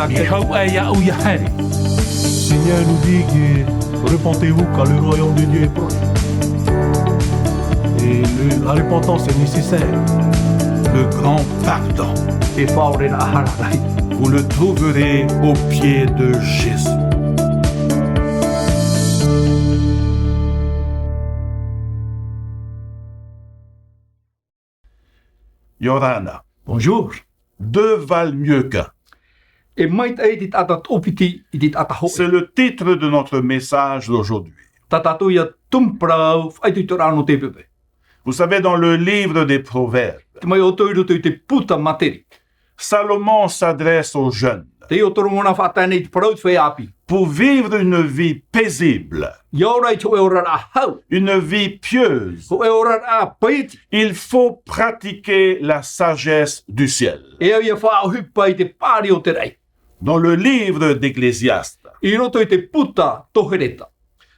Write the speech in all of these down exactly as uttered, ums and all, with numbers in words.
E hau ai au ia haere. Le Seigneur nous dit que repentez-vous car le royaume de Dieu est proche. Et le- la repentance est nécessaire. Le grand pardon. E faʻaoreraʻa hara rahi. Vous le trouverez au pied de Jésus. Ioana. Bonjour. Deux valent mieux qu'un. E maitaʻi te taʻata toʻopiti i te taʻata hoʻe. C'est le titre de notre message d'aujourd'hui. Tā tātou ia tumu parau faʻaitoitoraʻa nō teie poipoi. Vous savez, dans le livre des Proverbes, Te mai ʻoutou i roto i te puta Materi. Salomon s'adresse aux jeunes. Tei ʻo Toromona faʻatae nei i te parau i te feiā ʻāpī. Pour vivre une vie paisible, Ia ora i te hōʻē oraraʻa hau. Une vie pieuse, Hōʻē oraraʻa pāʻiti. Il faut pratiquer la sagesse du ciel. E au ia faʻaʻohipa i te paʻari o te raʻi. Dans le livre d'Ecclésiaste, I roto i te puta Tohereta.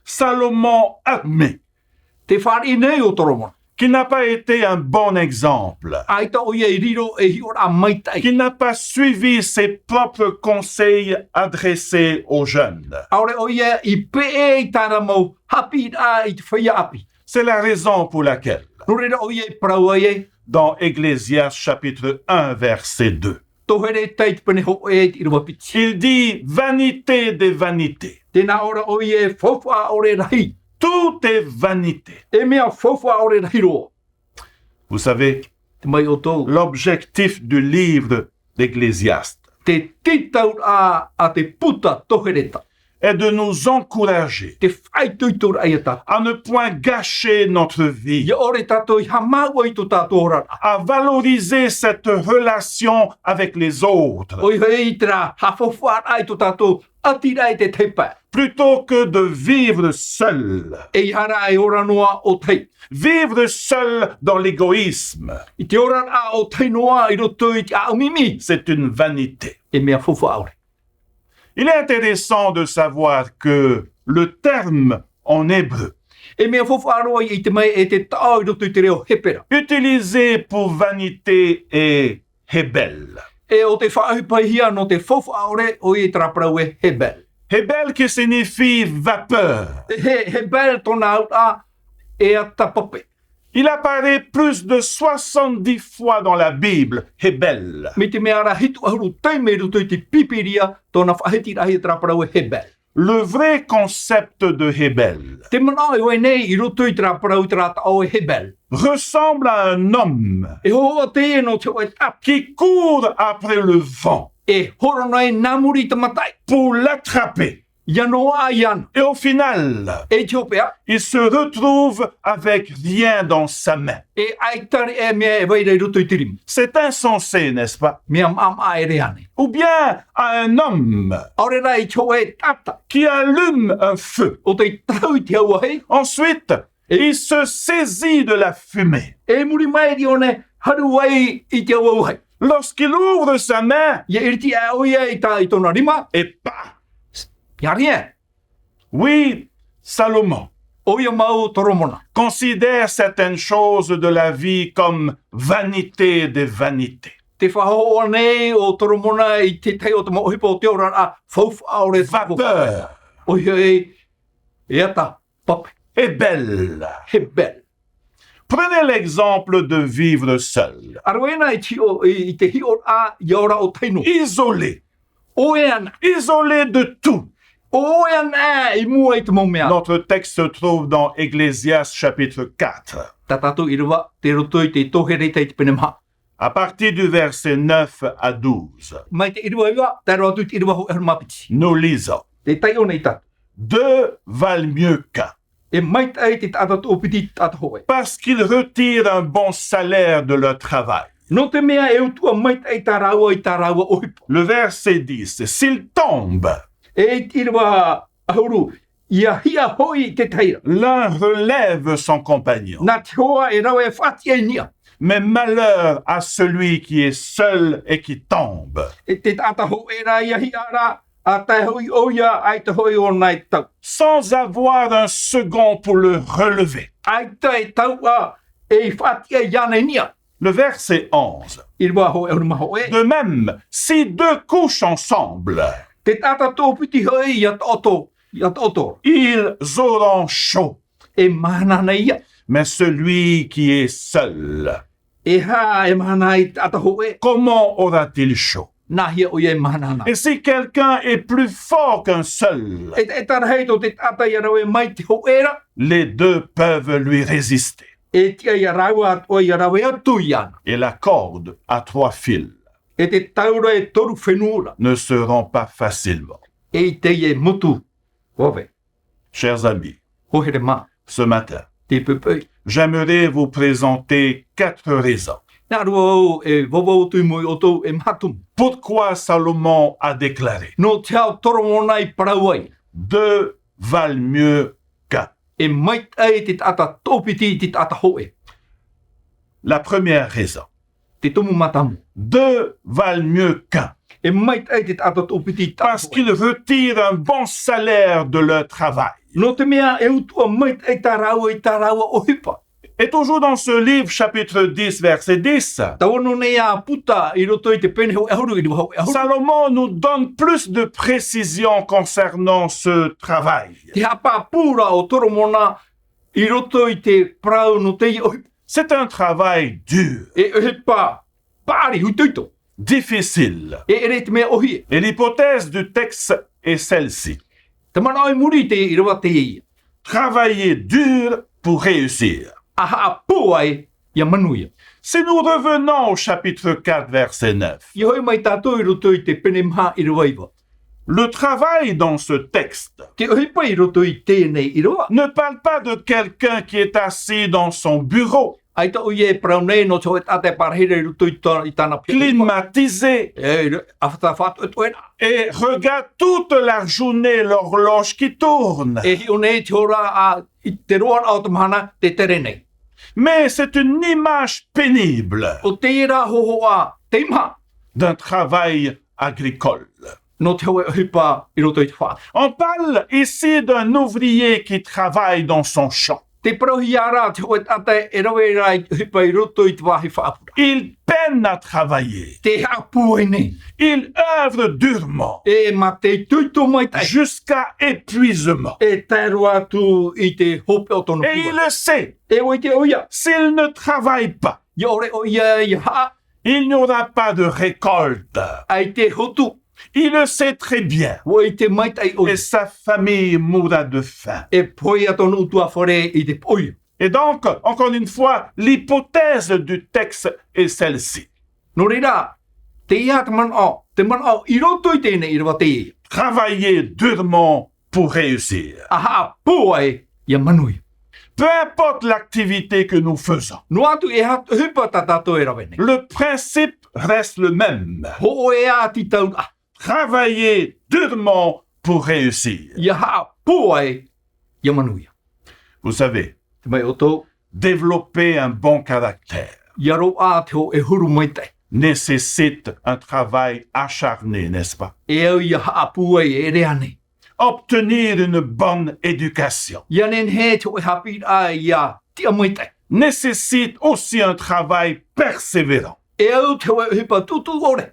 Salomon admet Te fāriʻi nei ʻo Toromona. Qu'il n'a pas été un bon exemple. ʻAita ʻoia i riro ei hiʻoraʻa maitaʻi. Qu'il n'a pas suivi ses propres conseils adressés aux jeunes. ʻAore ʻoia i peʻe i tāna mau haʻapiʻiraʻa i te feiā ʻāpī. C'est la raison pour laquelle, Nō reira ʻoia i parau ai e. Dans Ecclésiaste chapitre un, verset deux, Tohereta i te pene hōʻē i te ʻīrava piti. Il dit, vanité des vanités. Tē nā ʻō ra ʻoia e faufaʻa ʻore rahi. Tout est vanité. E mea faufaʻa ʻore rahi roa. Vous savez, Te mai ʻoutou. L'objectif du livre d'Ecclésiaste Te tītauraʻa a te puta Tohereta. Est de nous encourager Te faʻaitoitoraʻa ia tātou. À ne point gâcher notre vie, Ia ʻore tātou i haʻamāuʻa i tō tātou oraraʻa. À valoriser cette relation avec les autres, ʻOia hoʻi i terā haʻafaufaʻaraʻa i tō tātou ʻati raʻa i te tahi pae. Plutôt que de vivre seul. E ʻaita e ora noa ʻo tahi. Vivre seul dans l'égoïsme. I te oraraʻa ʻo tahi noa i roto i te ʻāʻau ʻimi. C'est une vanité. E mea faufaʻa ʻore. Il est intéressant de savoir que le terme en hébreu E mea faufaʻa roa i te mai e te taʻo i roto i te reo Hepera. Utilisé pour vanité est hebel. E ʻo te faʻaʻohipahia nō te faufaʻa ʻore ʻoia i terā parau e hebel. Hebel qui signifie vapeur. E he, hebel tōna auraʻa e ata pape. Il apparaît plus de soixante-dix fois dans la Bible, hebel. Mai te mea ra hitu ʻahuru taime i roto i te Pīpīria tōna faʻahitiraʻahia terā parau e hebel. Le vrai concept de hebel Te manaʻo e vai nei i roto i terā parau i terā taʻo e hebel. Ressemble à un homme E hōhoʻa teie nō te hōʻē taʻata. Qui court après le vent E horo nei nā muri i te mataʻi. Pour l'attraper. Ia noaʻa iāna. Et au final, E i te hopeʻa. Il se retrouve avec rien dans sa main. E ʻaita e mea e vai ra i roto i te rima. C'est insensé, n'est-ce pas ? Mea maʻamaʻa ʻere ānei. Ou bien à un homme ʻAore rā i te hōʻē taʻata. Qui allume un feu. ʻO tei tahu i te auahi. Ensuite, E il se saisit de la fumée. E muri mai i ʻōna e haru ai i te auahi. Lorsqu'il ouvre sa main, Ia iriti ʻoia i tā, i tōna rima. Et pas. Il n'y a rien. Oui, Salomon ʻOia mau Toromona. Considère certaines choses de la vie comme vanité des vanités. Te faʻahoʻo nei ʻo Toromona i te tahi o te mau ʻohipa o te oraraʻa faufaʻa ʻore. Vapeur. ʻOia e, e ata pape. Hebel. Hebel. Prenez l'exemple de vivre seul. ʻAroʻa i te hiʻo, i, i te hiʻoraʻa ia ora ʻo tahi noa. Isolé. ʻOe ana. Isolé de tout. ʻOe ana i mua i te mau mea. Notre texte se trouve dans Ecclésiaste chapitre quatre. Tā tātou ʻīrava, tei roto i te Tohereta i te pene maha. À partir du verset neuf à douze. Mai te ʻīrava iva, tae roa atu i te ʻīrava hōʻē ʻahuru mā piti. Nous lisons. Tē taiʻo nei tātou. Deux valent mieux qu'un. E maitaʻi te taʻata toʻopiti i te taʻata hōʻē. Parce qu'ils retirent un bon salaire de leur travail. Nō te mea e utuʻa maitaʻi tā rāua i tā rāua ʻohipa. Le verset dix, s'il tombe, E i te ʻīrava ʻahuru, ia hiʻa hoʻi te tahi ra. L'un relève son compagnon. Nā te hoa e rave e faʻatiʻa i niʻa. Mais malheur à celui qui est seul et qui tombe. E te taʻata hōʻē rā ia hiʻa ra, ʻa tae hoʻi ʻoia, ʻaita hoʻi ʻōna e tau. Sans avoir un second pour le relever. ʻAita e tauʻa e faʻatiʻa iāna i niʻa. Le verset onze. ʻĪrava hōʻē ʻahuru mā hōʻē. De même, si deux couchent ensemble, Te taʻata toʻopiti hoʻi ʻia taʻoto, ʻia taʻoto. Ils auront chaud. E mahana nei ia. Mais celui qui est seul, E aha e mahana ai te taʻata hōʻē? Comment aura-t-il chaud? Nā hea ʻoia e mahana? Et si quelqu'un est plus fort qu'un seul, E, e taʻata rahi tō te taʻata ʻia rave mai te hōʻē ra. Les deux peuvent lui résister. E tiʻa ia rāua atoʻa ʻia rave atu iāna. Et la corde à trois fils E te taura e toru fenua ra. Ne seront pas facilement. E ʻaita e motu vave. Chers amis, Hoa here mā. Ce matin, Te poʻipoʻi. J'aimerais vous présenter quatre raisons. Nā ʻō au e vauvau atu i mua iā ʻoutou e maha tumu. Pourquoi Salomon a déclaré, Nō te aha ʻo Toromona i parau ai. Deux valent mieux qu'un. E maitaʻi te taʻata toʻopiti i te taʻata hōʻē. La première raison. Te tumu mātāmua. Deux valent mieux qu'un. E maitaʻi te taʻata toʻopiti i te taʻata hōʻē. Parce qu'ils retirent un bon salaire de leur travail. Nō te mea e utuʻa maitaʻi tā rāua i tā rāua ʻohipa. Et toujours dans ce livre, chapitre dix, verset dix, Taua noa nei a Puta i roto i te pene hōʻē ʻahuru, ʻīrava hōʻē ʻahuru. Salomon nous donne plus de précision concernant ce travail. Te haʻapāpū ra ʻo Toromona i roto i te parau nō teie ʻohipa. C'est un travail dur, E ʻohipa paʻari, itoito. Difficile. E ʻere i te mea ʻōhie. Et l'hypothèse du texte est celle-ci. Te manaʻo i muri i te ʻīrava teie. Travailler dur pour réussir. ʻA haʻapūai ʻia manuia. Si nous revenons au chapitre quatre, verset neuf, ʻIa hoʻi mai tātou i roto i te pene maha, ʻīrava iva. Le travail dans ce texte Te ʻohipa i roto i teie nei ʻīrava. Ne parle pas de quelqu'un qui est assis dans son bureau. ʻAita ʻoia e parau nei nō te hōʻē taʻata e pārahi ra i roto i tā-, i tāna pē. Climatisé. E, ʻāfata faʻatoʻetoʻeraʻa. Et regarde toute la journée l'horloge qui tourne. E hiʻo nei te hora a, i te roaraʻa o te mahana tē tere nei. Mais c'est une image pénible ʻO teie rā hōhoʻa teimaha. d'un travail agricole. Nō te hōʻē ʻohipa i roto i te faʻaʻapu. On parle ici d'un ouvrier qui travaille dans son champ. Tē parauhia ra te hōʻē taʻata e rave ra i te ʻohipa i roto i te vāhi faʻaʻapuraʻa. Il peine à travailler. Tē haʻapūai nei. Il œuvre durement. E mātaitai itoito maitaʻi. Jusqu'à épuisement. E tae roa atu i te hopeʻa o tōna pūai. Et il le sait. E ʻua ʻite ʻoia. S'il ne travaille pas, ʻIa ʻore ʻoia ʻia haʻa. il n'y aura pas de récolte. ʻAita e hotu. Il le sait très bien. ʻUa ʻite maitaʻi ʻoia. Et sa famille mourra de faim. E pohe ā tōna ʻutuāfare i te poʻia. Et donc, encore une fois, l'hypothèse du texte est celle-ci. Nō reira, teie te manaʻo, te manaʻo i roto i teie nei ʻīrava teie. Travailler durement pour réussir. ʻA haʻapūai ʻia manuia. Peu importe l'activité que nous faisons, Noa atu e aha te ʻohipa tā tātou e rave nei. le principe reste le même. Hōʻē ā te tauraʻa. Travailler durement pour réussir. ʻIa haʻapūai ʻia manuia. Vous savez, Tē maʻi ʻoutou. développer un bon caractère ʻIa roaʻa te hōʻē huru maitaʻi. nécessite un travail acharné, n'est-ce pas ? E au ʻia haʻapūai, e ʻere ānei ? Obtenir une bonne éducation ʻIa nehenehe te hōʻē haʻapiʻiraʻa ʻia tiʻa maitaʻi. nécessite aussi un travail persévérant. E au te hōʻē ʻohipa tūtū ʻore.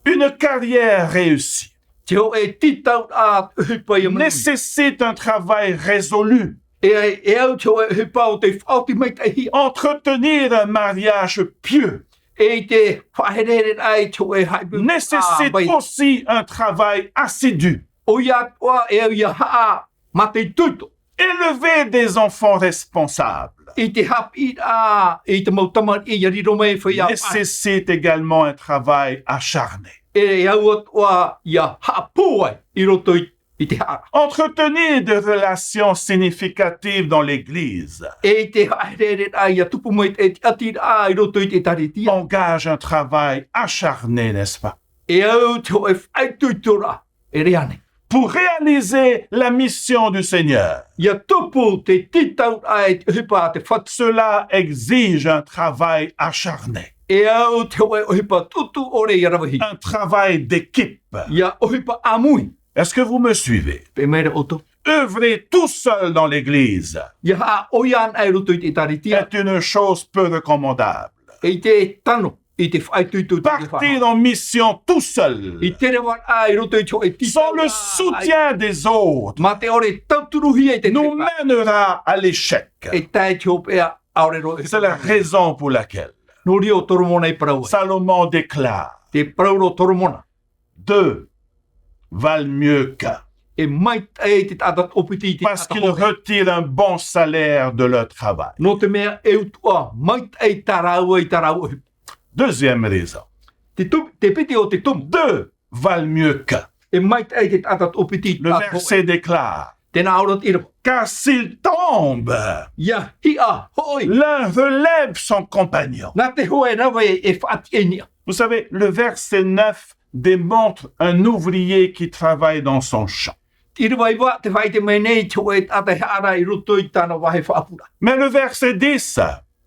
Une carrière réussie Te hōʻē tītauraʻa ʻohipa ʻia manuia. nécessite un travail résolu. E, e au te hōʻē ʻohipa ʻo tei faʻaoti maitaʻihia. Entretenir un mariage pieux E i te faʻaherehere ai te hōʻē haʻapiʻiraʻa nécessite vai. aussi un travail assidu. ʻOia atoʻa e au ʻia haʻa mātaitai itoito. Élever des enfants responsables I te haʻapiʻiraʻa i te mau tamariʻi ʻia riro mai feiā pae. nécessite également un travail acharné. E au atoʻa ʻia haʻapūai i roto i, i te haʻa. Entretenir des relations significatives dans l'Église E i te haʻaherehereraʻa ʻia tupu mai te tiʻatiraʻa i roto i te ʻĒkālesia. engage un travail acharné, n'est-ce pas ? E au te hōʻē faʻaitoitoraʻa, e ʻere ānei ? Pour réaliser la mission du Seigneur, ʻIa tupu te tītauraʻa e te ʻohipa a te Fatu. cela exige un travail acharné, E au te hōʻē ʻohipa tūtū ʻore ʻia ravehia. un travail d'équipe. ʻIa ʻohipa ʻāmui. Est-ce que vous me suivez ? Pē mai ra ʻoutou. Œuvrer tout seul dans l'Église ʻIa haʻa ʻoia anaʻe i roto i te ʻĒkālesia. est une chose peu recommandable. E i te tano, i te faʻaitoito i te Partir en mission tout seul, i te reva raʻa i roto i te hoʻe tītau. Sans le soutien des autres, mā te ʻore tauturuhia i te tahi pae, nous mènera à l'échec. E tae i te hopeʻa ʻaore roa e. C'est la raison pour laquelle Nō reira ʻo Toromona e parau ai. Salomon déclare, Te parau ra ʻo Toromona. Deux valent mieux qu'un. E maitaʻi te taʻata toʻopiti i te taʻata hōʻē. Parce qu'ils retirent un bon salaire de leur travail. Nō te mea e utuʻa maitaʻi tā rāua i tā rāua ʻohipa. Deuxième raison. Te tu-, te piti o te tumu. Deux valent mieux qu'un. E maitaʻi te taʻata toʻopiti i te taʻata hōʻē. Le verset déclare, Tē nā ʻō ra te ʻīrava. Car s'il tombe, ʻIa hiʻa hoʻi. L'un relève son compagnon. Nā te hoa e rave e faʻatiʻa i niʻa. Vous savez, le verset neuf démontre un ouvrier qui travaille dans son champ. Te ʻīrava iva tē faʻaʻite mai nei te hōʻē taʻata e haʻara i roto i tāna vāhi faʻaʻapura. Mais le verset dix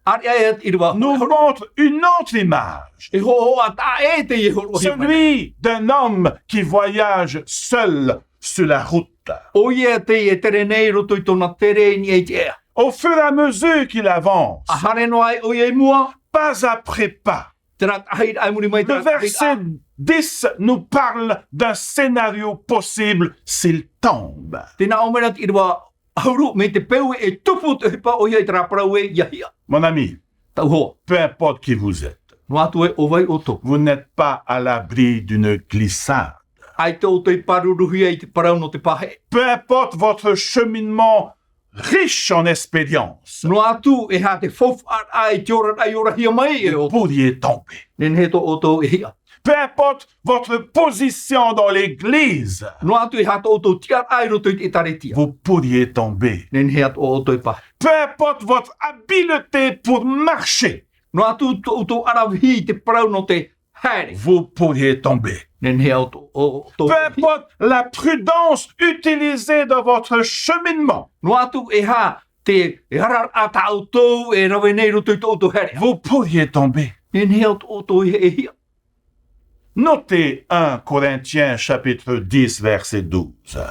ʻĀreʻa e te ʻīrava hōʻē huru. Nous montre une autre image. E hōhoʻa taʻa ʻē teie e hōroʻahia mai. Celui d'un homme qui voyage seul sur la route. ʻOia teie e tere nei i roto i tōna tere i niʻa i te ea. Au fur et à mesure qu'il avance, ʻA haere noa ai ʻoia i mua, pas après pas, terā tahi raʻa i muri mai, terā tahi raʻa. Le verset dix nous parle d'un scénario possible s'il tombe. Tē nā ʻō mai ra te ʻīrava ʻahuru, mai te peu e tupu te ʻohipa ʻoia i terā parau ē ʻia hiʻa. Mon ami, Taʻu hoa. Peu importe qui vous êtes, Noa atu ē ʻo vai ʻoutou, vous n'êtes pas à l'abri d'une glissade. ʻAita ʻoutou i pāruruhia i te parau nō te pāheʻe. Peu importe votre cheminement riche en expérience, Noa atu e aha te faufaʻa i te oraraʻa i orahia mai e ʻoutou, vous pourriez tomber. Nehenehe tō ʻoutou e hiʻa. Peu importe votre position dans l'église, Noa atu e aha tō ʻoutou tiʻaraʻa i roto i te ʻētārētia, vous pourriez tomber. Nehenehe atoʻa ʻoutou e pāheʻe. Peu importe votre habileté pour marcher, Noa atu tō ʻoutou ʻaravihi i te parau nō te haere, vous pourriez tomber. Nehenehe atoʻa ʻoutou e hiʻa. Peu importe la prudence utilisée dans votre cheminement, Noa atu e aha te oraraʻa tā ʻoutou e rave nei i roto i tō ʻoutou haereʻa, vous pourriez tomber. Nehenehe atoʻa ʻoutou e hiʻa. Notez un Corinthiens chapitre dix, verset douze.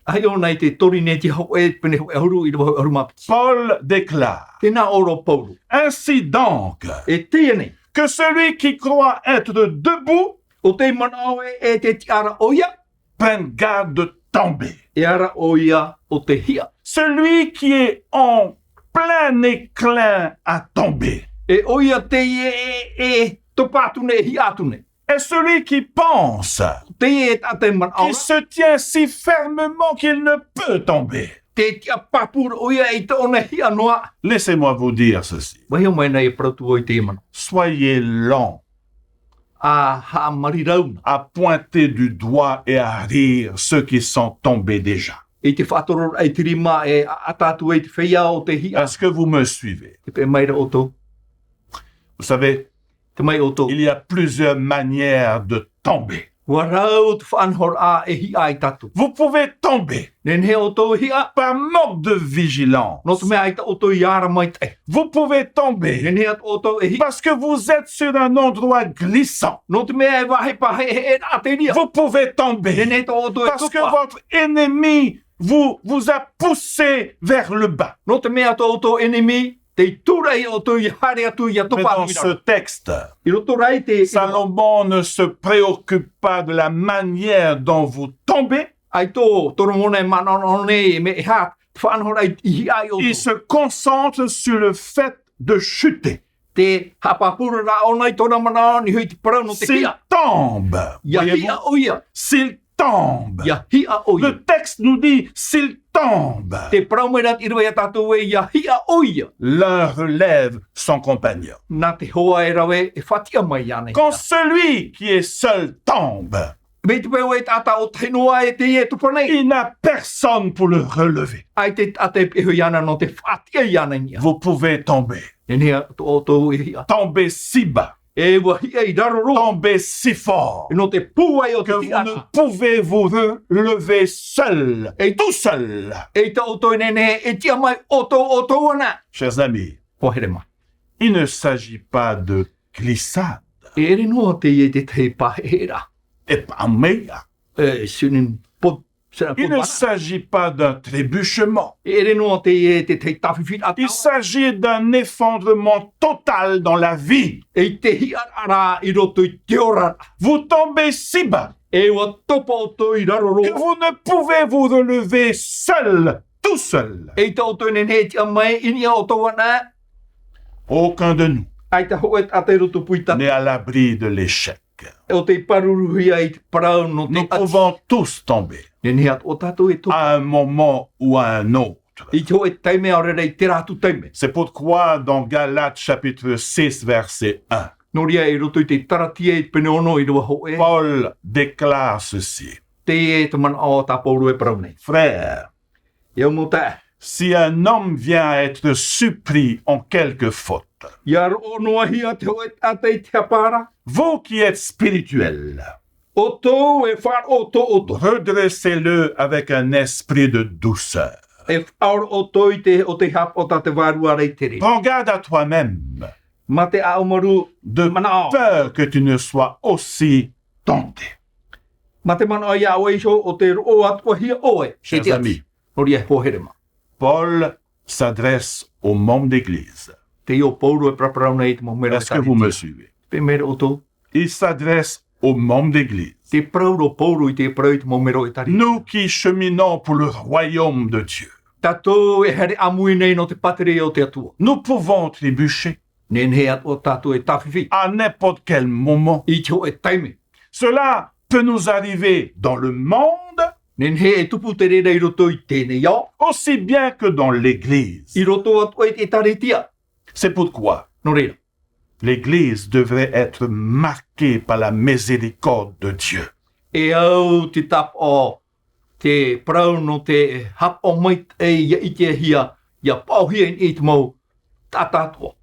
ʻA hiʻo na i te Korinetia hōʻē, pene hōʻē ʻahuru, ʻīrava hōʻē ʻahuru mā piti. Paul déclare, Tē nā ʻō ra ʻo Paulo. Ainsi donc, E teie nei. Que celui qui croit être debout ʻO tē manaʻo ē e te tiʻa ra ʻoia, prenne garde de tomber. E ara ʻoia ʻo te hiʻa. Celui qui est en plein éclat à tomber. E ʻoia teie e, e topa atu nei, e hiʻa atu nei. Et celui qui pense Teie e taʻata e manaʻo ra, qui se tient si fermement qu'il ne peut tomber. Tē tiʻa pāpū ra ʻoia ʻaita ʻōna e hiʻa noa. Laissez-moi vous dire ceci. Vaiiho mai na e parau atu vau i teie manaʻo. Soyez lents ʻA haʻamāuruuru na. À pointer du doigt et à rire ceux qui sont tombés déjà. I te faʻatoro ai te rima e ʻaʻata atu ai te feiā o tē hiʻa. Est-ce que vous me suivez ? Tē peʻe mai ra ʻoutou ? Vous savez, Tē mai ʻoutou. Il y a plusieurs manières de tomber. ʻUa rau te faʻanahoraʻa e hiʻa ai tātou. Vous pouvez tomber Nehenehe ʻoutou e hiʻa. Par manque de vigilance. Nō te mea ʻaita ʻoutou i ara maitaʻi. Vous pouvez tomber Nehenehe atoʻa ʻoutou e hiʻa. Parce que vous êtes sur un endroit glissant. Nō te mea e vāhi pāheʻeheʻe raʻa te reira. Vous pouvez tomber Nehenehe atoʻa ʻoutou e topa. Parce que votre ennemi vous, vous a poussé vers le bas. Nō te mea tō ʻoutou ʻenemi, tei tūraʻi ʻoutou ʻia haere atu, ʻia topa atu i raro. Mais dans ce texte, I roto rā i te, Salomon ne se préoccupe pas de la manière dont vous tombez. ʻAita ʻo Toromona e manaʻo nei e mea e aha te faʻanahoraʻa i, i hiʻa ai ʻoutou. Il se concentre sur le fait de chuter. Tē haʻapāpū ra ʻōna i tōna manaʻo, i niʻa i te parau nō te hiʻa. S'il tombe, voyez-vous, ʻia hiʻa ʻoia. S'il tombe. ʻIa hiʻa ʻoia. Le texte nous dit, s'il tombe. Tē parau mai ra te ʻīrava ia tātou ē, ʻia hiʻa ʻoia. L'un relève son compagnon. Nā te hoa e rave e faʻatiʻa mai iāna i te tahi. Quand celui qui est seul tombe, Mai te peu e taʻata ʻo tahi noa e teie e topa nei. Il n'a personne pour le relever. ʻAita e taʻata e pihaʻi iāna nō te faʻatiʻa iāna i niʻa. Vous pouvez tomber. Nehenehe atoʻa ʻoutou e hiʻa. Tomber si bas. E ʻua hiʻa i raro roa. Tomber si fort. Nō te pūai o te tiʻaraʻa. Que vous ne pouvez vous relever seul, tout seul. ʻAita ʻoutou e nehenehe e tiʻa mai ʻoutou, ʻoutou ana. Chers amis, Hoa here mā. Il ne s'agit pas de glissade. E ʻere noa teie i te tahi pāheʻeheʻeraʻa. E paʻa mai ra. E, ce n'est pas, Il ne s'agit pas d'un trébuchement. E ʻere noa teie te, te tāfifi ʻata. Il s'agit d'un effondrement total dans la vie. E te hiʻaraʻa i roto i te ora. Vous tombez si bas. E ʻua topa ʻoutou i raro roa. Que vous ne pouvez vous relever seul, tout seul. ʻEita ʻoutou e nehenehe e tiʻa mai i niʻa iā ʻoutou ana. Aucun de nous ʻAita hōʻē taʻata i roto pū ia tātou. N'est à l'abri de l'échec. ʻO tei pāruruhia i te parau nō te ʻati. Nous pouvons tous tomber Nehenehe atoʻa tātou e topa. À un moment ou à un autre. I te hōʻē taime ʻaore rā i terā atu taime. C'est pourquoi dans Galates chapitre six, verset un, Nō reira i roto i te Kalatia i te pene ono ʻīrava hōʻē. Paul déclare ceci. Teie te manaʻo tā Paulo e parau nei. Frères, E au mau taeaʻe. Si un homme vient à être surpris en quelque faute, ʻIa roʻo noa hia te hōʻē taʻata i te hapa ra. Vous qui êtes spirituels, ʻOutou e faʻaroʻo tō ʻoutou. Redressez-le avec un esprit de douceur. E faʻaroʻo ʻoutou i te, ʻo tei hapaʻo tā te Vārua ra i te reira. Prends garde à toi-même. Mā te ʻāʻau marū, De manaʻo. Peur que tu ne sois aussi tenté. Mā te manaʻo iā ʻoe iho ʻo tei roʻo atoʻa hia ʻoe. Chers amis, Nō reira e hoa here mā. Paul s'adresse aux membres d'église. Teie ʻo Paulo e paraparau nei i te mau mero ʻĒkālesia. Est-ce que vous me suivez? Pē mai ra ʻoutou. Il s'adresse aux membres d'église. Tē parau ra ʻo Paulo i te parau i te mau mero ʻĒkālesia. Nous qui cheminons pour le royaume de Dieu. Tātou e haere ʻāmui nei nō te pātireia o te Atua. Nous pouvons trébucher. Nehenehe atoʻa tātou e tāfifi. À n'importe quel moment. I te hōʻē taime. Cela peut nous arriver dans le monde, Nehenehe e tupu te reira i roto i teie nei ao. Aussi bien que dans l'église. I roto atoʻa i te ʻĒkālesia. C'est pourquoi Nō reira. L'église devrait être marquée par la miséricorde de Dieu. E au te tāpaʻo, te parau nō te hapaʻo maitaʻi ʻia ʻitehia, ʻia paʻohia i te mau taʻata atoʻa.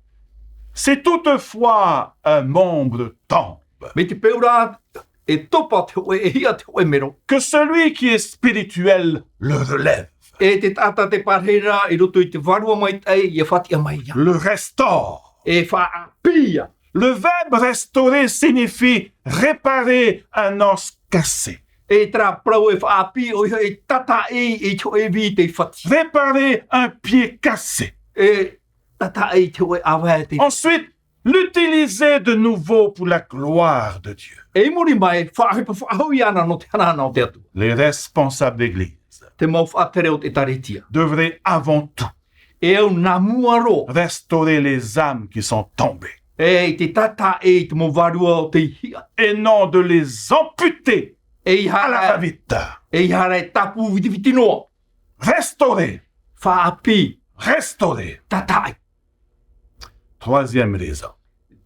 Si toutefois un membre tombe, Mai te peu rā e topa te hōʻē, e hiʻa te hōʻē mero. Que celui qui est spirituel le relève. E te taʻata tē pārahi ra i roto i te Vārua Maitaʻi, ʻia faʻatiʻa mai ia. Le restaure. E faʻaʻāpī ia. Le verbe restaurer signifie réparer un os cassé. E terā parau e faʻaʻāpī, ʻoia hoʻi e tātaʻi i te hōʻē ivi tei fati. Réparer un pied cassé. E tātaʻi i te hōʻē ʻāvae tei. Ensuite, l'utiliser de nouveau pour la gloire de Dieu. E i muri mai, faʻaʻohipa faʻahou iāna nō te hanahana o te Atua. Les responsables d'église Te mau faʻatere o te ʻĒkālesia. devraient avant tout E au nā mua roa. restaurer les âmes qui sont tombées. E i te tātaʻi i te mau vārua o tei hiʻa. Et non de les amputer E i hara, à la va-vite. E i hara e tāpū vitiviti noa. Restaurer. Faʻaʻāpī. Restaurer. Tātaʻi. Troisième raison.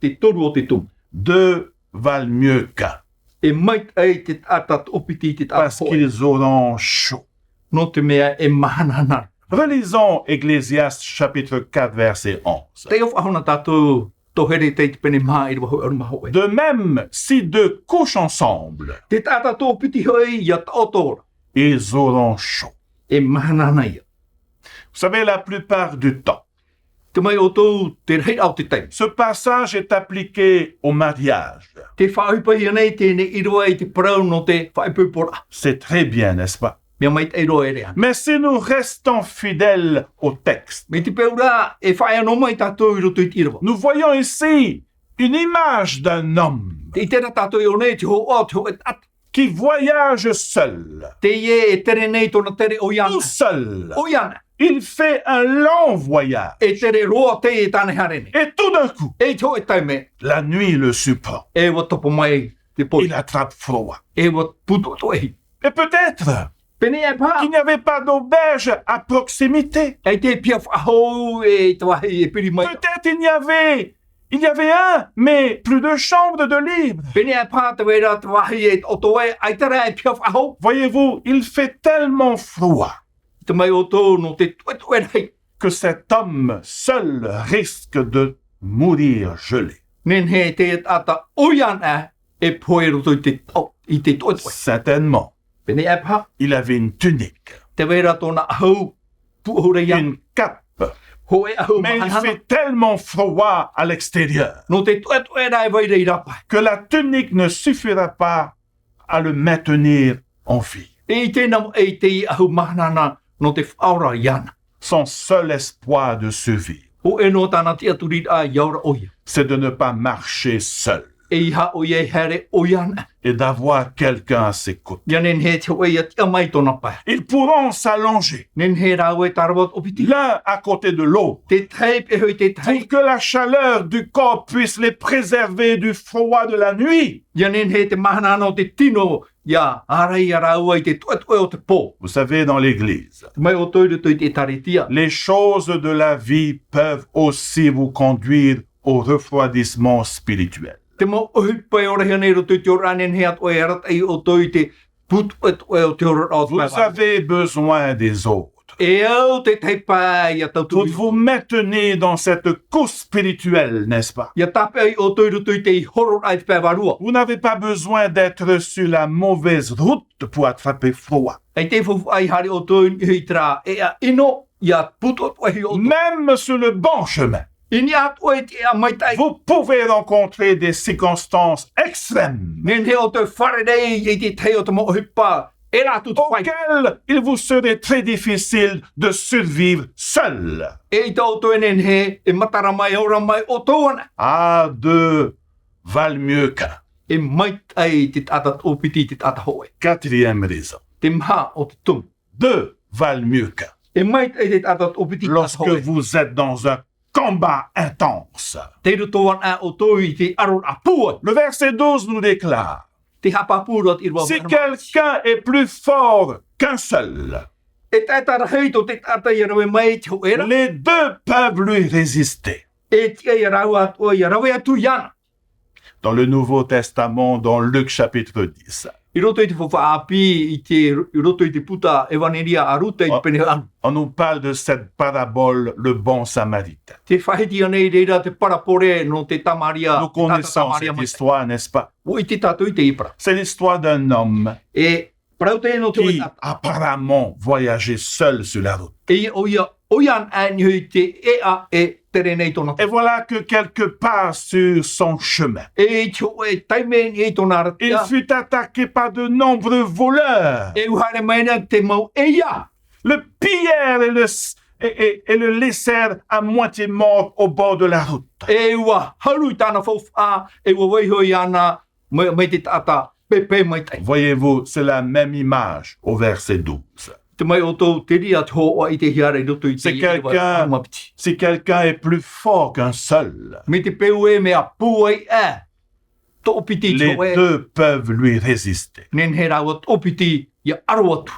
Te toru o te tumu. Deux valent mieux qu'un. E maitaʻi te taʻata toʻopiti i te taʻata hōʻē. Parce qu'ils auront chaud. Nō te mea e mahanahana. Relisons Ecclésiaste chapitre quatre, verset onze. Taiʻo faʻahou na tātou Tō Heretia i te pene maha ʻīrava hōʻē ʻahuru mā hōʻē. De même, si deux couchent ensemble, Te taʻata toʻopiti hoʻi ʻia taʻoto ra. ils auront chaud. E mahanahana ia. Vous savez, la plupart du temps, Te mau ʻoutou, te rahiraʻa o te taime. ce passage est appliqué au mariage. Tē faʻaʻohipahia nei teie ʻīrava i te parau nō te faʻaipoiporaʻa. C'est très bien, n'est-ce pas? Mea maitaʻi roa, ʻeʻere ana. Mais si nous restons fidèles au texte, Mai te peu rā, e faʻaea noa mai tātou i roto i te ʻīrava. nous voyons ici une image d'un homme Tē ʻite ra tātou i ʻō nei te hōhoʻa o te hōʻē taʻata. qui voyage seul. Teie e tere nei tōna tere ʻoiāna. Tout seul. ʻOiāna. Il fait un long voyage. E tere roa teie tāna e haere nei. Et tout d'un coup, E i te hōʻē taime, la nuit le surprend. E ʻua topa mai te poi. Il attrape froid. E ʻua pūtoʻetoʻehi. Et peut-être Pēneiaʻe paha. qu'il n'y avait pas d'auberge à proximité. ʻAita e piha faʻahou i te vāhi e piri mai. Peut-être il y avait, il y avait un, mais plus de chambre de libre. Pēneiaʻe paha tē vai ra te vāhi e taʻoto ai, ʻaita rā e piha faʻahou. Voyez-vous, il fait tellement froid I te mau ʻoutou nō te toʻetoʻe rahi. que cet homme seul risque de mourir gelé. Nehenehe te taʻata ʻoiāna e pohe i roto i te to-, i te toʻetoʻe. Certainement. Pēneiaʻe paha. Il avait une tunique. Tē vai ra tōna ʻahu pūʻohu ra iāna. Une cape. Hōʻē ʻahu mahanahana. Mais il fait tellement froid à l'extérieur Nō te toʻetoʻe rā e vai ra i rāpae. que la tunique ne suffira pas à le maintenir en vie. E i tēnā mau, e i te ʻahu mahanahana nō te faʻaora iāna. Son seul espoir de survie, ʻO ʻē noa tāna tiʻaturiraʻa ʻia ora ʻoia. C'est de ne pas marcher seul. E ʻeiaha ʻoia e haere ʻoia anaʻe. Et d'avoir quelqu'un à ses côtés. ʻIa nehenehe te hōʻē ʻia tiʻa mai i tōna pae. Ils pourront s'allonger. Nehenehe rāua e tārava toʻopiti. L'un à côté de l'autre. Te tahi e pihaʻi i te tahi. Pour que la chaleur du corps puisse les préserver du froid de la nuit. ʻIa nehenehe te mahanahana o te tino ʻia ārai ia rāua i te toʻetoʻe o te pō. Vous savez, dans l'Église, Mai ʻoutou i roto i te ʻēkālesia. Les choses de la vie peuvent aussi vous conduire au refroidissement spirituel. Te mau ʻohipa e ora hia nei i roto i te oraraʻa, nehenehe atoʻa e arataʻi ʻoutou i te pūtoʻetoʻe o te oraraʻa o te Vous avez besoin des autres. E au te tahi pae ʻia tauturu. Pour vous maintenir dans cette course spirituelle, n'est-ce pas? ʻIa tāpeʻa ʻoutou i roto i te hororaʻa i te pae vārua. Vous n'avez pas besoin d'être sur la mauvaise route pour attraper froid. ʻAita e faufaʻa ia haere ʻoutou i terā ʻēʻa ʻino, ʻia pūtoʻetoʻe ʻoutou. Même sur le bon chemin, I niʻa atoʻa i te ʻēʻa maitaʻi. Vous pouvez rencontrer des circonstances extrêmes. Nehenehe ʻoutou e fārerei i te tahi o te mau ʻohipa e rātou te fai. Auxquelles il vous serait très difficile de survivre seul. E ʻaita ʻoutou e nehenehe e matara mai, ora mai ʻoutou anaʻe. Ah, deux valent mieux qu'un. E maitaʻi te taʻata toʻopiti i te taʻata hōʻē. Quatrième raison. Te maha o te toru. Deux valent mieux qu'un. E maitaʻi te taʻata toʻopiti i te taʻata hōʻē. Lorsque vous êtes dans un combat intense. Tei roto anaʻe ʻoutou i te ʻaroraʻa pūai. Le verset douze nous déclare, Te haʻapāpū ra te ʻīrava. Si quelqu'un est plus fort qu'un seul, E taʻata rahi tō te taʻata ʻia rave mai i te hōʻē ra. Les deux peuvent lui résister. E tiʻa ia rāua atoʻa ʻia rave atu iāna. Dans le Nouveau Testament, dans Luc chapitre dix, I roto i te faufaʻa ʻāpī, i te, i roto i te puta ʻEvaneria a Ruta i te pene ʻahuru. On nous parle de cette parabole, le bon Samaritain. Tē faʻahiti nei i reira te parabole nō te Samaria, te taʻata Samaria maitaʻi. Nous connaissons cette histoire, n'est-ce pas? ʻUa ʻite tātou i teie parau. C'est l'histoire d'un homme E parau teie nō te hōʻē taʻata. Qui apparemment voyageait seul sur la route. E ʻoia, ʻoia anaʻe i niʻa i te ʻēʻa e tere nei tōna. Et voilà que quelque part sur son chemin, E i te hōʻē taime i niʻa i tōna arataʻi, il fut attaqué par de nombreux voleurs. E ʻua haere mai nei te mau ʻēʻa. Le pillèrent et le, et, et, et le laissèrent à moitié mort au bord de la route. E ʻua haru i tāna faufaʻa, e ʻua vaiiho iāna mai, mai te taʻata pēpē maitaʻi. Voyez-vous, c'est la même image au verset douze. Tē mai ʻoutou, terā te hōhoʻa i te hiʻoraʻa i roto i te ʻīrava ʻahuru mā piti. Si quelqu'un, si quelqu'un est plus fort qu'un seul, Mai te peu ē mea pūai ʻē, toʻopiti te hōʻē. Les deux peuvent lui résister. Nehenehe rāua toʻopiti ʻia aro atu.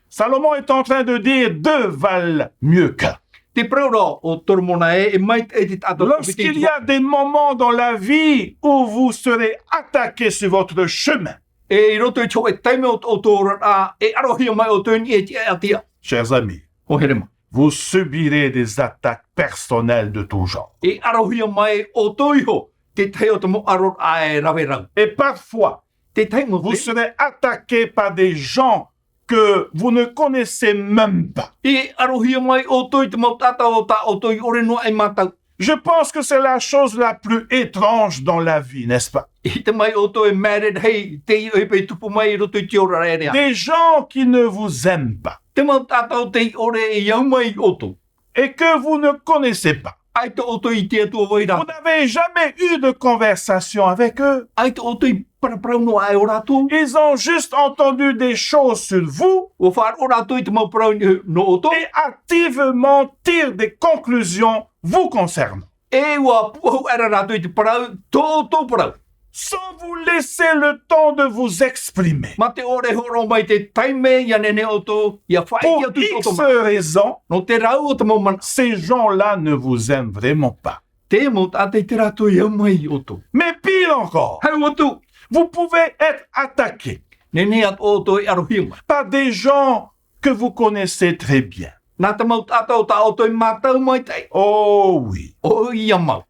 Salomon est en train de dire deux valent mieux qu'un. Te parau ra ʻo Toromona ē, e maitaʻi te taʻata toʻopiti. Lorsqu'il y a des moments dans la vie où vous serez attaqué sur votre chemin, E i roto i te hōʻē taime o tō ʻoutou oraraʻa, e arohia mai ʻoutou i niʻa i te ʻēʻa. Chers amis, ʻO here mā. Vous subirez des attaques personnelles de tout genre. E arohia mai ʻoutou iho te tahi o te mau ʻaroraʻa e rave rau. Et parfois, Te tahi mau taime, vous serez attaqué par des gens que vous ne connaissez même pas. E arohia mai ʻoutou i te mau taʻata ʻo tā ʻoutou i ʻore noa e mātau. Je pense que c'est la chose la plus étrange dans la vie, n'est-ce pas? E ʻite mai ʻoutou e mea rahi teie ʻohipa e tupu mai i roto i te oraraʻa. Des gens qui ne vous aiment pas. Te mau taʻata ʻo tei ʻore e au mai iā ʻoutou. Et que vous ne connaissez pas. ʻAita ʻoutou i ʻite atu ʻo vai rātou. Vous n'avez jamais eu de conversation avec eux. ʻAita ʻoutou i paraparau noa aʻe ʻo rātou. Ils ont juste entendu des choses sur vous. ʻUa faʻaroʻo rātou i te mau parau nō ʻoutou. Et hâtivement tirent des conclusions vous concernant. E ʻua pūʻohu aʻera rātou i te parau, tō ʻoutou parau. Sans vous laisser le temps de vous exprimer. Mā te ʻore e hōroʻa mai te taime ʻia nehenehe ʻoutou ʻia faʻaʻite atu i tō ʻoutou manaʻo. Pour X raisons, Nō te rau o te mau manaʻo. Ces gens-là ne vous aiment vraiment pas. Te mau taʻata ʻaita rātou i au mai iā ʻoutou. Mais pire encore, Hau atu. Vous pouvez être attaqué. Nehenehe atoʻa ʻoutou e arohia mai. Par des gens que vous connaissez très bien. Nā te mau taʻata ʻo tā ʻoutou i mātau maitaʻi. Oh oui. ʻOia mau.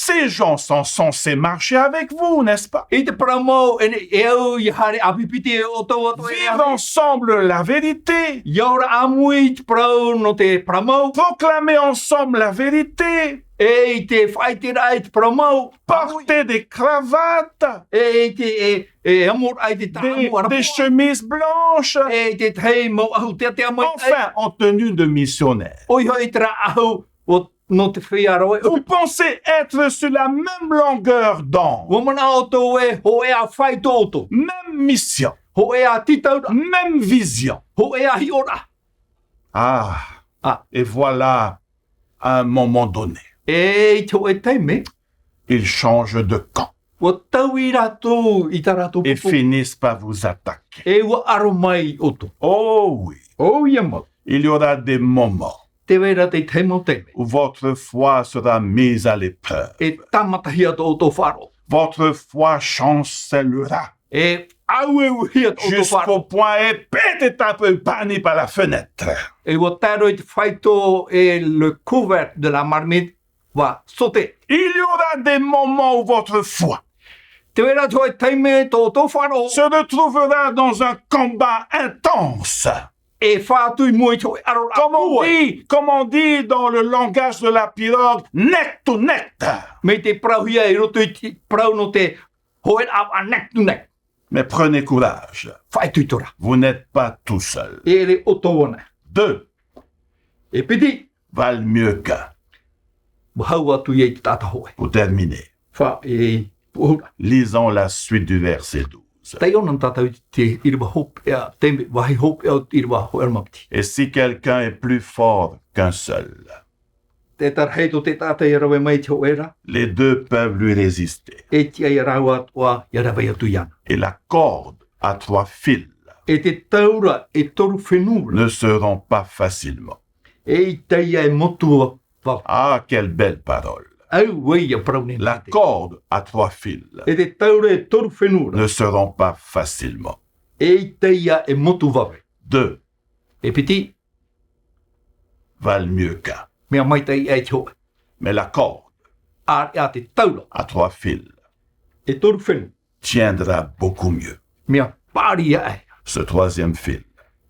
Ces gens sont censés marcher avec vous, n'est-ce pas? I te parau mau, e, e au ʻia haere ʻāpipiti e ʻoutou atoʻa e. Vivre ensemble la vérité. ʻIa ora ʻāmui i te parau nō te parau mau. Proclamer ensemble la vérité. E i te faʻaʻiteraʻa i te parau mau. Porter des cravates. E i te, e, e amo raʻa i te tāʻamu des, des chemises blanches. E i te tahi mau ʻahu teatea mai. Enfin, en tenue de missionnaire. ʻOia hoʻi terā ʻahu o, nō te feiā rave. Vous pensez être sur la même longueur d'onde. ʻUa manaʻo ʻoutou e hōʻē ā fāito ʻoutou. Même mission. Hōʻē ā tītauraʻa. Même vision. Hōʻē ā hiʻoraʻa. Ah. Ah. Et voilà, à un moment donné, e i te hōʻē taime, ils changent de camp. ʻUa taui rātou i tā rātou pupu. Et finissent par vous attaquer. E ʻua aro mai ʻoutou. Oh oui. ʻOia mau. Il y aura des moments, tē vai ra te tahi mau taime, où votre foi sera mise à l'épreuve. E tāmatahia tō ʻoutou faʻaroʻo. Votre foi chancellera. E ʻaueuehia tō ʻoutou faʻaroʻo. Jusqu'au point, e pētā tāpau pani par la fenêtre. E ʻua tae roa i te fāito, e le couvert de la marmite ʻua sauter. Il y aura des moments où votre foi, tē vai ra te hōʻē taime tō ʻoutou faʻaroʻo, se retrouvera dans un combat intense. E fā atu i mua i te hōʻē ʻaroraʻa. Comme on dit, comme on dit dans le langage de la pirogue, neck to neck. Mai te parauhia i roto i te parau nō te hōʻē ʻāvaʻa neck to neck. Mais prenez courage. Faʻaitoito rā. Vous n'êtes pas tout seul. E ʻere ʻoutou anaʻe. Deux. E piti. Valent mieux qu'un. ʻUa hau atu ia i te taʻata hōʻē. Pour terminer. Fā, e, puʻohu ra. Lisons la suite du verset douze. Taiʻo na tātou i te ʻīrava hopeʻa, te vāhi hopeʻa o te ʻīrava hōʻē ʻahuru mā piti. Et si quelqu'un est plus fort qu'un seul, tē taʻa rahi tō te taʻata ʻia rave mai i te hōʻē ra, les deux peuvent lui résister. E tiʻa ia rāua atoʻa ʻia rave atu iāna. Et la corde à trois fils, e te taura e toru fenua ra, ne se rompt pas facilement. E ʻaita ia e motu vave. Ah, quelle belle parole. Auē ia parau nei. La corde à trois fils, e te taura e toru fenua ra, ne se rompt pas facilement. E ʻaita ia e motu vave. Deux. E piti. Valent mieux qu'un. Mea maitaʻi aʻe te hōʻē. Mais la corde, ʻāreʻa te taura, à trois fils, e toru fenua, tiendra beaucoup mieux. Mea pāria aʻe. Ce troisième fil,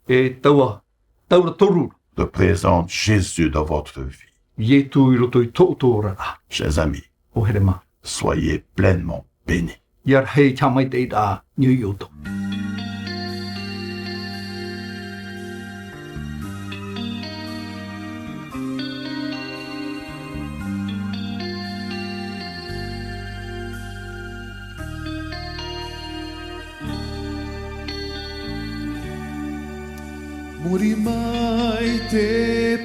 e taua, taura toru ra, représente Jésus dans votre vie. Ietu i roto i tō ʻoutou oraraʻa. Chers amis, ʻo here mā, soyez pleinement bénis. ʻIa rahi te haʻamaitaʻiraʻa niʻa iā ʻoutou. Muri mai te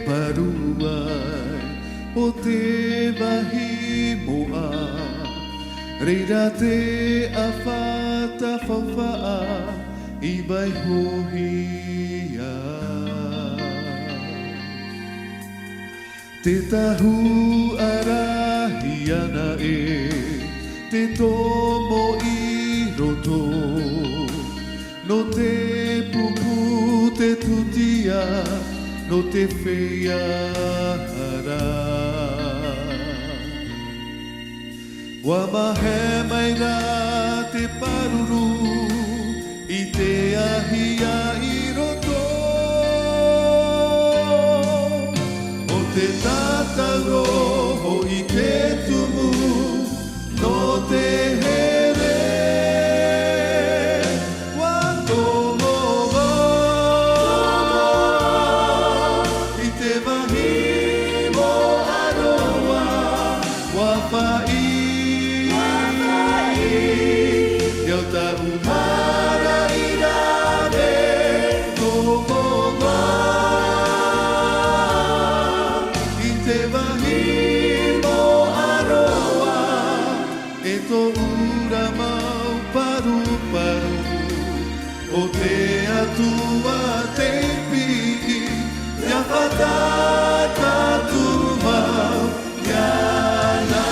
paruai o te vāhi moʻa, reira te ʻāfata faufaʻa i vaihohia. Te tahuʻa rahi ana ē, te tomo i roto, nō te pupu te tūtia, nō te feiā ra. ʻUa mahe mai rā te pāruru i te āhia i roto o te tātauro hoʻi te tumu nō te here. ʻUa tomo vau i te vāhi moʻa roa, ʻua faʻi, ʻua faʻi, i au taʻu hara i rave, tomo vau i te vāhi moʻa roa, e tōʻu ra mau paruparu, ʻo te Atua te piʻi, ʻia fātata atu vau iāna.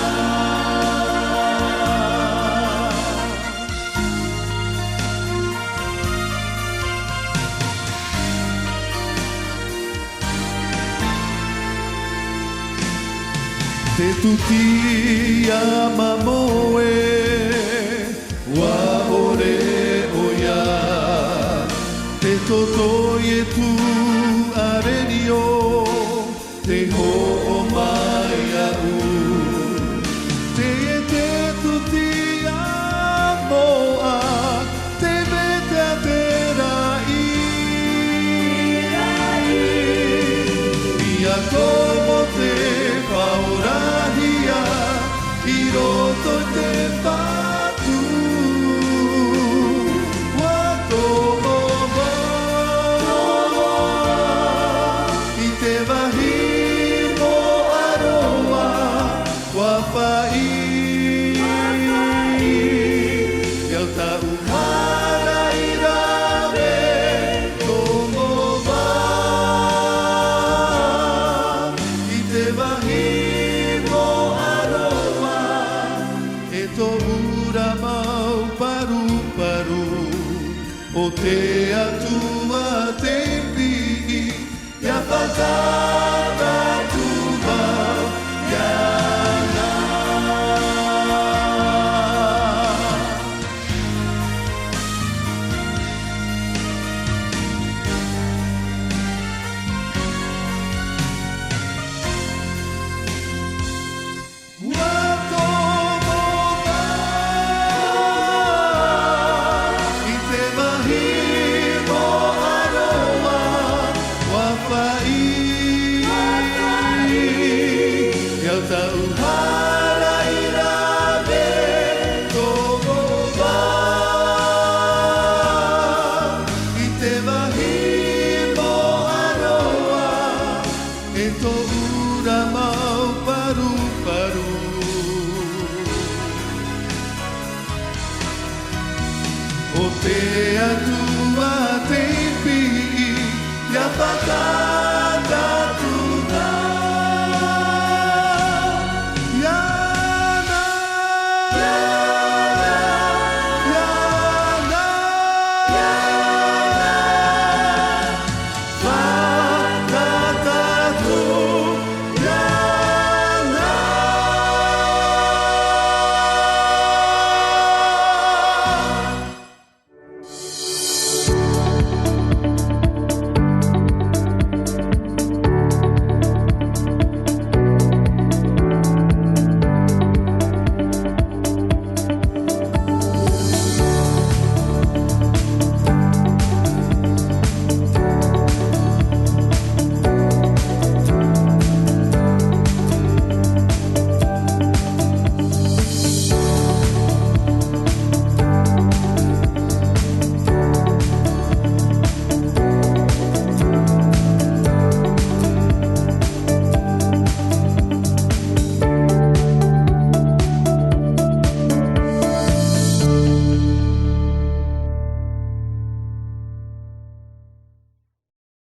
Te tūtia mamo ē, ʻua ʻore ʻoia, te toto Ietu a Renio, te hoʻo mai iaʻu. Mō te faʻaorahia i roto i te Fatu. Ua tomo vau i te vāhi mōʻaroa, ua fāʻi i au taʻu hara i rave tomo vau i te vāhi mōʻaroa, e tōʻu ra mau paruparu, ʻo te Atua te piʻi, ʻia fātata atu vau iāna. Ua tomo vau i te vāhi mōʻaroa, ua fāʻi i au taʻu hara i rave tomo vau i te vāhi mōʻaroa, e tōʻu ra mau paruparu, ʻo te Atua te piʻi, ʻia fātata